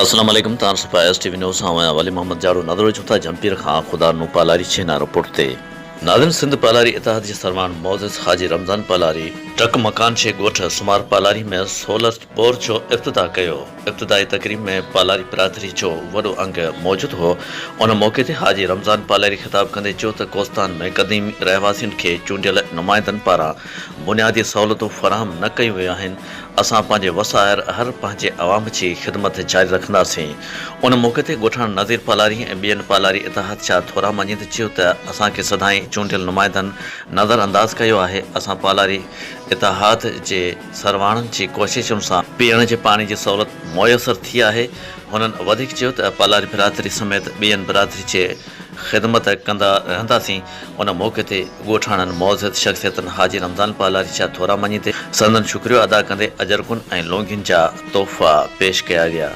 السلام عليڪم تان صفا ايس ٽي وي نيوز سان آهيان ولي محمد جاڙو نظر وجهون ٿا جهمپير کان خدا نو پالاري ڇينا رپورٽ تي. ناظم سنڌ پالاري اتحاد جي سرواڻ معزز حاجي رمضان پالاري ٽڪ مڪان جي ڳوٺ سمار پالاري ۾ سولر بور جو افتتاح ڪيو ابتدائي تقريب ۾ پالاري برادري جو وڏو انگ موجود هو ان موقعي تي حاجي رمضان پالاري خطاب ڪندي چيو ته ڪوستان ۾ قديم رهواسين کي چونڊيل نمائندن پاران بنيادي سهولتون فراهم نه ڪيون ويون آهن، اسان پنهنجي وس آهر هر پنهنجي عوام جي خدمت جاري رکنداسين. ان موقعي تي ڳوٺاڻن نذير پالاري ۽ ٻين پالاري اتحاد جا ٿورا مڃيندي چيو ته اسان کي سدائين چونڊيل نمائندن نظر انداز ڪيو آهي، اسان پالاري اتحاد جي سرواڻن جي ڪوششن سان پيئڻ جي پاڻي جي سهولت ميسر ٿي آهي، هنن وڌيڪ چيو ته پالاري برادري سميت ٻين برادري جي خدمت ڪندا رهنداسين. ان موقعي تي ڳوٺاڻن معزز شخصيتن حاجي رمضان پالاري جا ٿورا مڃيندي سندن شڪريو ادا ڪندي اجرڪن ۽ لونگين جا تحفا پيش ڪيا ويا.